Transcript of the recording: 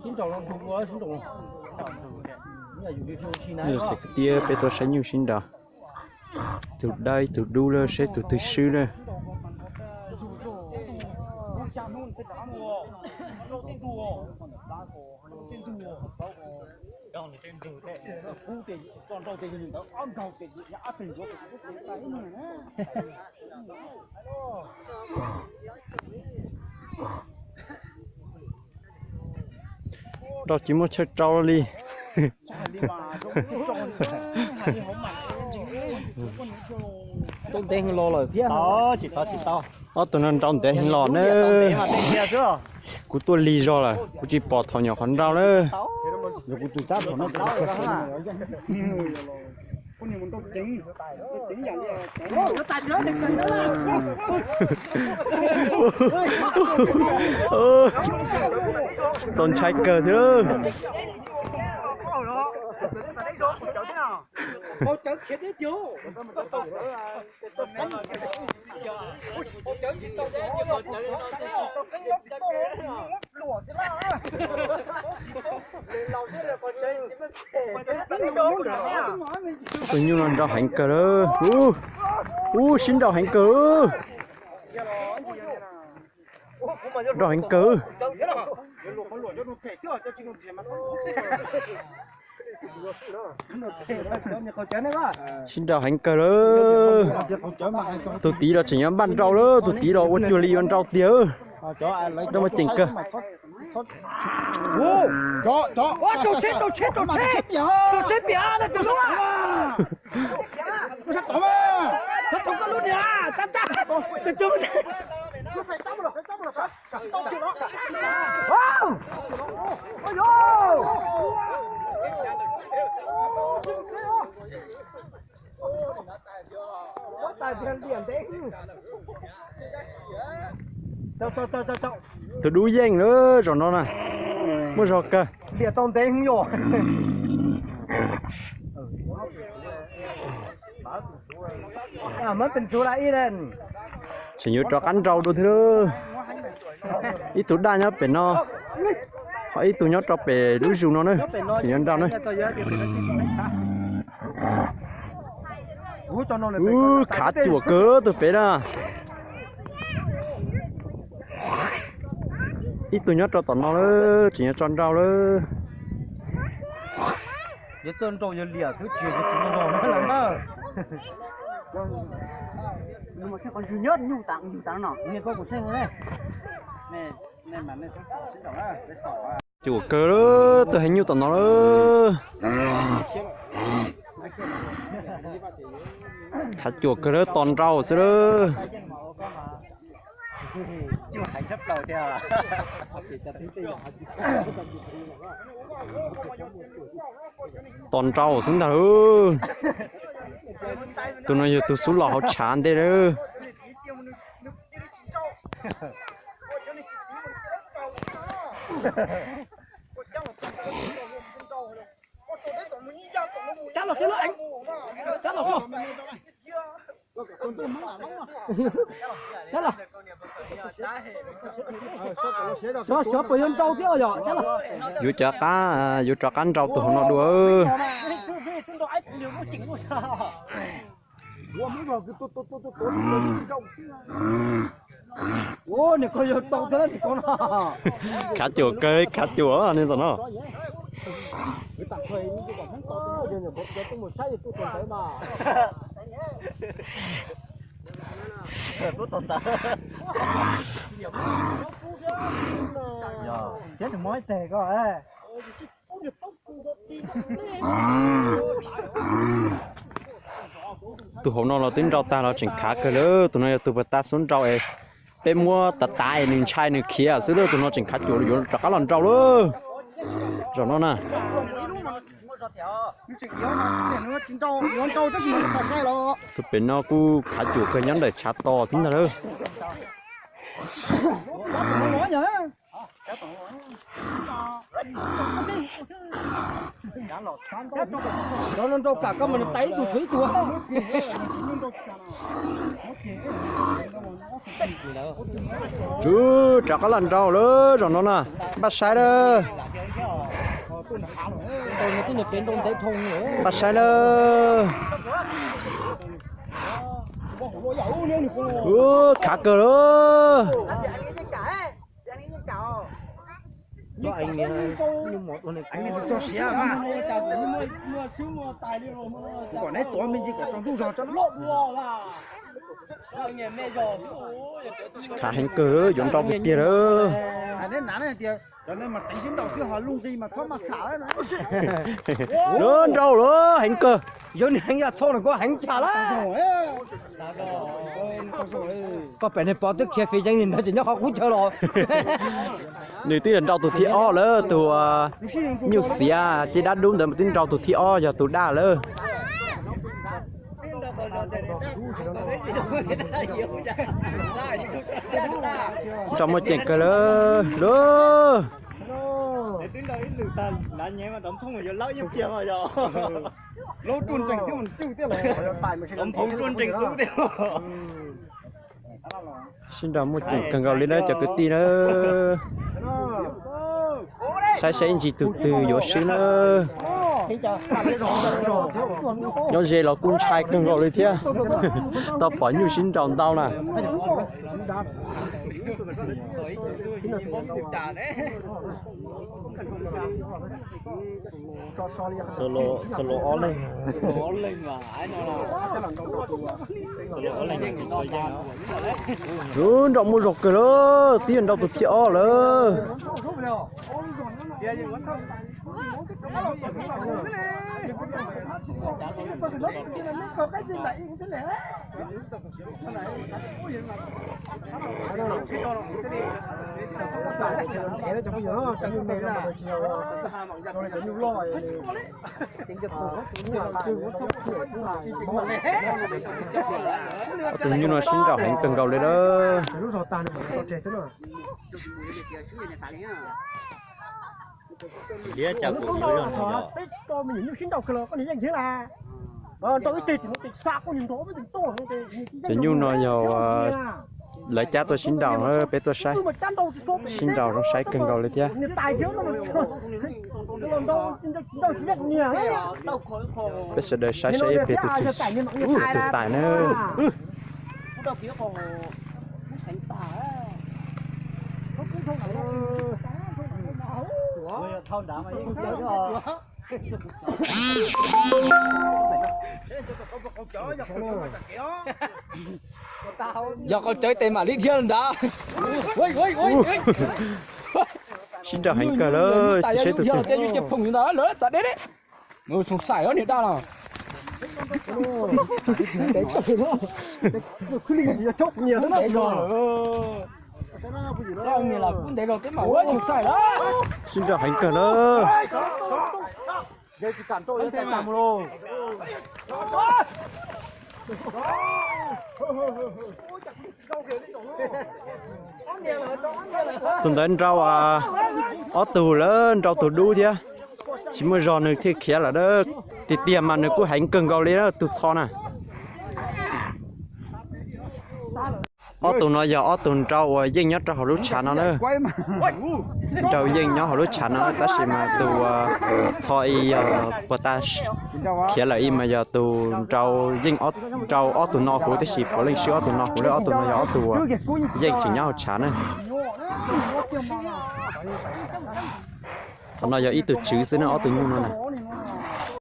Sib nraus los ntug ua sib nraus. Tiab peb tuaj saib nyuj sib nraus. Ib tug dawb ib tug dub lawm, saib tus twg swb lawm. Nrau tsis muaj chaw rau li. Ntev heev los lawm thiab. Ob tug no nrau ntev heev los na. Kuv tuaj lig zog lawm, kuv tsis pom thaum nyuam qhuav nrau na. Txaus ntshai kawg thiab. Tus nyuj no nrau heev kawg lawm. Ub, sib nrau heev kawg. Nrau heev kawg. Sib nrau heev kawg lawm. Tus tid los tseem yuav npaj nrau lawm, tus tid los ua cuag li yuav nrau tiag. Nrau mas ceem kawg. Tus dub yeej lawm zaum no na. Muaj zog kawg. Tseem yuav rov qab nrau dua thiab. Ib tug daj nyob pem no, ho ib tug nyob rau pem lub zus no na. Tseem yuav nrau na. Ub, khav cuam kawg tus pem na. Ib tug nyob rau tom no lawm, tseem yuav tso nrau lawm. Yuav txawj nrau yog liam xwb, tsis yog tsis nrau na. Nyuj tas, nyuj tas no. Khav cuam kawg, tus heev nyuj tom no lawm. Khav cuam kawg lawm, tos nrau xwb lawm. Tos nrau xwb ntag lauj. Tus no yog tus xub los hauv tshav ntej lawm. Yuav cov qab, yuav rov qab nrau tus hauv no dua. Khav cuam kawg, khav cuam li tom no. Tus hauv no los twb nrau tag los tseem khav kawg lawm. Tus no yog tus puag ta xub nrau es peb muab tav tav es nws ntshai nws khiav xwb lawm. Tus no tseem khav cuam yuav rov qab los nrau lawm. Zaum no na, tus pem no kuj khav cuam kawg nyob ntawm tshav tos thiab ntag lawm. Cov no nrau kam koj mas nws tais ib tug tshuav ib tug. Tsw, rov qab los nrau lawm zaum no na. Npaj saib lawm. Npaj saib lawm. Ub, khav kawg lawm. Khav heev kawg, yuav nrau tiag tiag lawm. Nrau lawm heev kawg. Yog nws heev yog txhoj no koj heev tshaj lawm. Koj pem niag pov twb khiav fis yees li ntawd tseem nyob qhov qub chaw los. Nws twb yog nrau tus thib ob lawm, tus nyuj xiav ces dab dub ntawd mas twb nrau tus thib ob yog tus daj lawm. Nrau muaj ceem kawg lawm. Sib nrau muaj ceem kawg nkaus li na cov kwv tij na. Saib saib ib ntsis tus twg yuav swb na. Nyob ze los kuj ntshai kawg nkaus li thiab. Tau pom nyuj sib nrau ntau na. Xav los ob leeg, xav los ob leeg. Ub, nrau muaj zog kawg lawm, twb yog nrau tus thib ob lawm. Ob tug nyuj no sib nrau heev kawg nkaus li lawm. Cov nyuj no yog lawv cab tuaj sib nrau, peb tuaj saib. Sib nrau zoo saib kawg nkaus li thiab. Peb sawv daws saib saib ib pliag tus twg, tus twg tais na. Yog qau cawv tes mam li dhia ntawd. Sib nrau heev kawg lawm, tis seb tus twg. Mus txhoov xaim niag daj no. Sib nrau heev kawg na. Tus ntawd nrau ob tug lawm, nrau tus dub thiab. Tsis muaj zog nws thiaj khiav lawm. Tiag tiag mas nws kuj heev kawg nkaus li tus txho na. Ob tug no yog ob tug nrau uas yeej nyob rau hauv lub tshav no na. Nrau yeej nyob hauv lub tshav no tab sis mas tus txho ib yog puas tas khiav lawm ib mas yog tus nrau yeej nrau ob tug no huv, tab sis puav leej swb ob tug no huv lawm. Ob tug no yog ob tug uas yeej tseem nyob hauv tshav na. Qhov no yog ib tug tswv xwb na, ob tug nyuj no na.